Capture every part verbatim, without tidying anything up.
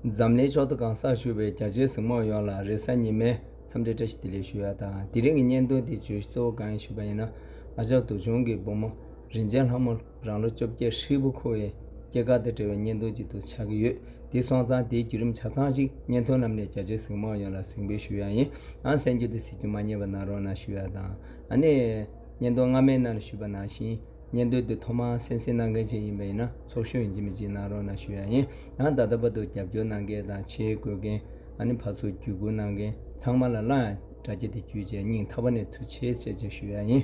འཛམ་གླིང་ཕྱོགས་བཞི་གང་སར་བཞུགས་པའི་རྒྱ་ཆེའི་གཟིགས་མོ་བ་ཡོངས་ལ་རེས་གཟའ་ཉི་མའི་འཚམས་འདྲི་བཀྲ་ཤིས་བདེ་ལེགས་ཞུ་ཡ་དང་། དེ་རིང་གི་བརྙན་ཐུང་འདི་བརྗོད་གཞི་གཙོ་བོ་གང་ཡིན་ཞུས་པ་ཡིན་ན། ཨ་ཅག་དུག་ཆུང་གི་བུ་མོ་རིན་ཆེན་ལྷ་མོ་རང་ལོ་བཅོ་བརྒྱད་ཧྲིལ་པོ་འཁོར་བའི་སྐྱེས་སྐར་དང་འབྲེལ་བའི་བརྙན་ཐུང་ཅིག་ཏུ་ཆགས་ཀྱི་ཡོད། དེ་སོང་ཙང་དེའི་བརྒྱུད་རིམ་ཆ་ཚང་ཞིག་བརྙན་ཐུང་བསྣམས་ནས་རྒྱ་ཆེའི་གཟིགས་མོ་བ་ཡོངས་ལ་གཟིགས་འབུལ་ཞུ་ཡ་ཡིན། ཨང་གསན་རྒྱུ་དང་གཟིགས་རྒྱུ་མ་བསྙེལ་བ་གནང་རོགས་གནང་ཞུ་ཡ་དང་། ཨ་ནི། བརྙན་ཐུང་སྔ་མའི་ནང་ལ་ཞུས་པ་ནང་བཞིན། བརྙན་ཐུང་འདི་ཐོག་མར་གསན་གཟིགས་གནང་མཁན་ཅིག་ཡིན་པ་ཡིན་ན་ཚོགས་ཞུགས་ཡིན་གཅིག་མིན་གཅིག་གནང་རོགས་གནང་ཞུ་ཡ་ཡིན། ཡང་ད་ལྟ་བར་དུ་རྒྱབ་སྐྱོར་གནང་མཁན་དང་ཆེད་བསྐོས་མཁན། ཨ་ནི་ཕར་ཚུར་བརྒྱུད་སྐུར་གནང་མཁན་ཚང་མ་ལ་སླར་ཡང་དྲ་རྒྱ་འདི་བརྒྱུད་བྱས་སྙིང་ཐག་པ་ནས་ཐུགས་རྗེ་ཆེ་ཞེས་ཞུ་ཡ་ཡིན།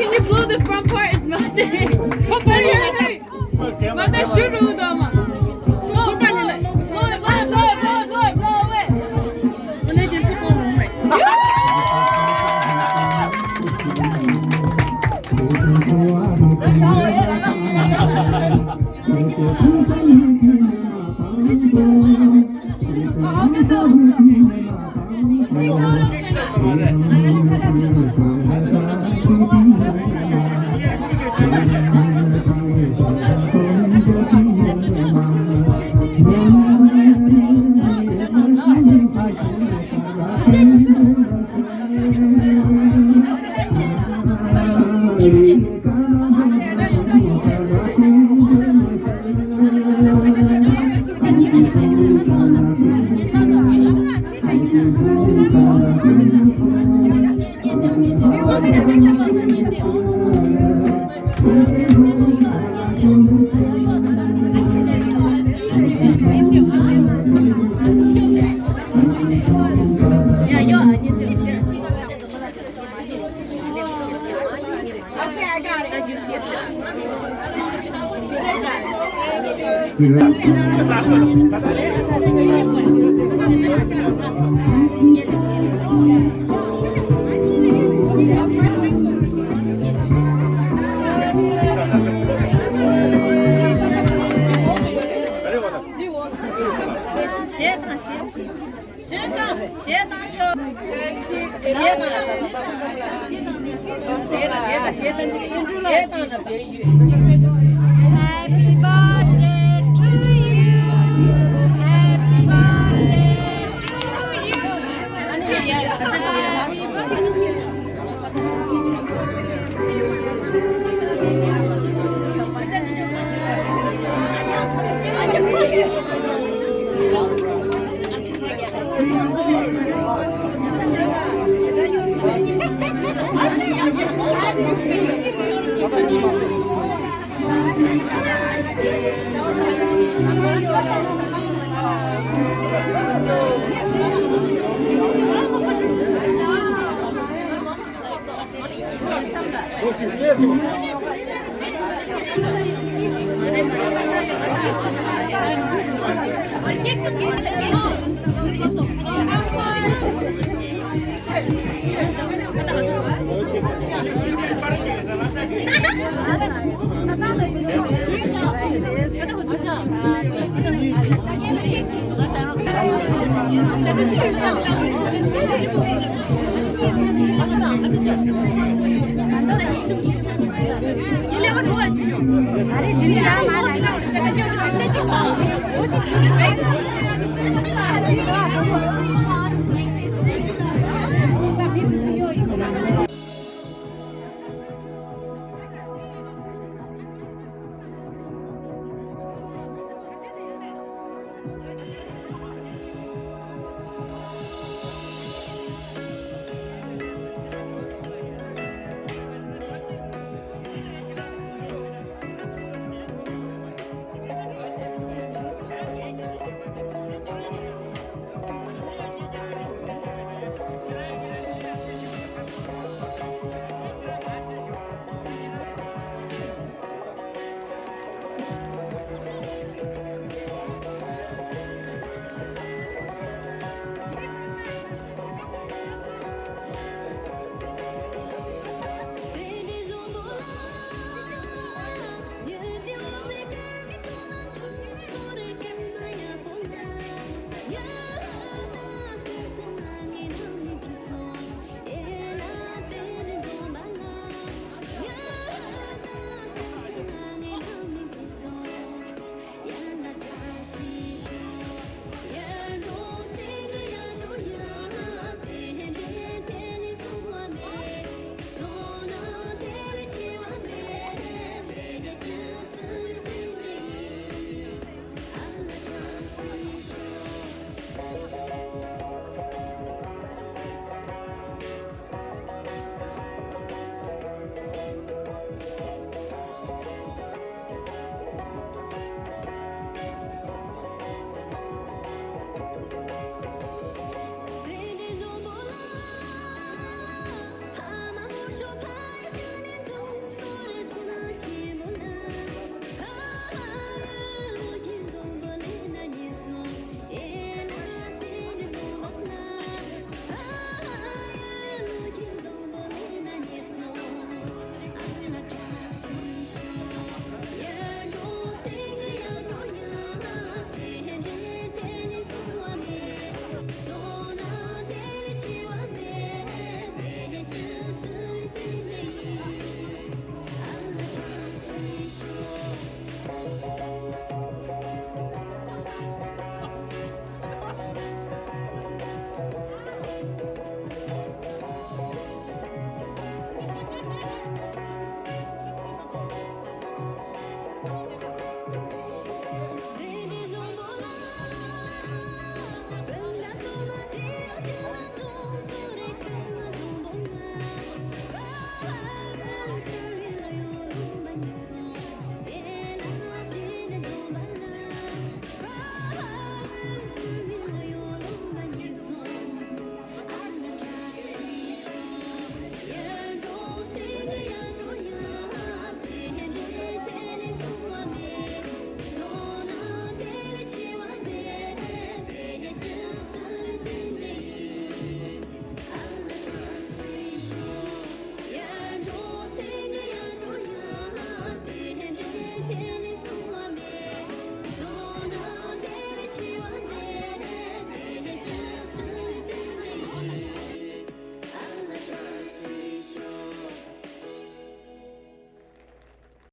Can you blow the front part? It's melting. Hurry, hurry, hurry. Mother, shoot, Udama. Go, go, go, go, go, go away. གཞས་བཏང་གཞས། གཞས་བཏང་། གཞས་བཏང་ཤོག་གཞས་བཏང་། གཞས་བཏང་། གཞས་བཏང་། གཞས་བཏང་། Happy birthday to you. Happy birthday to you.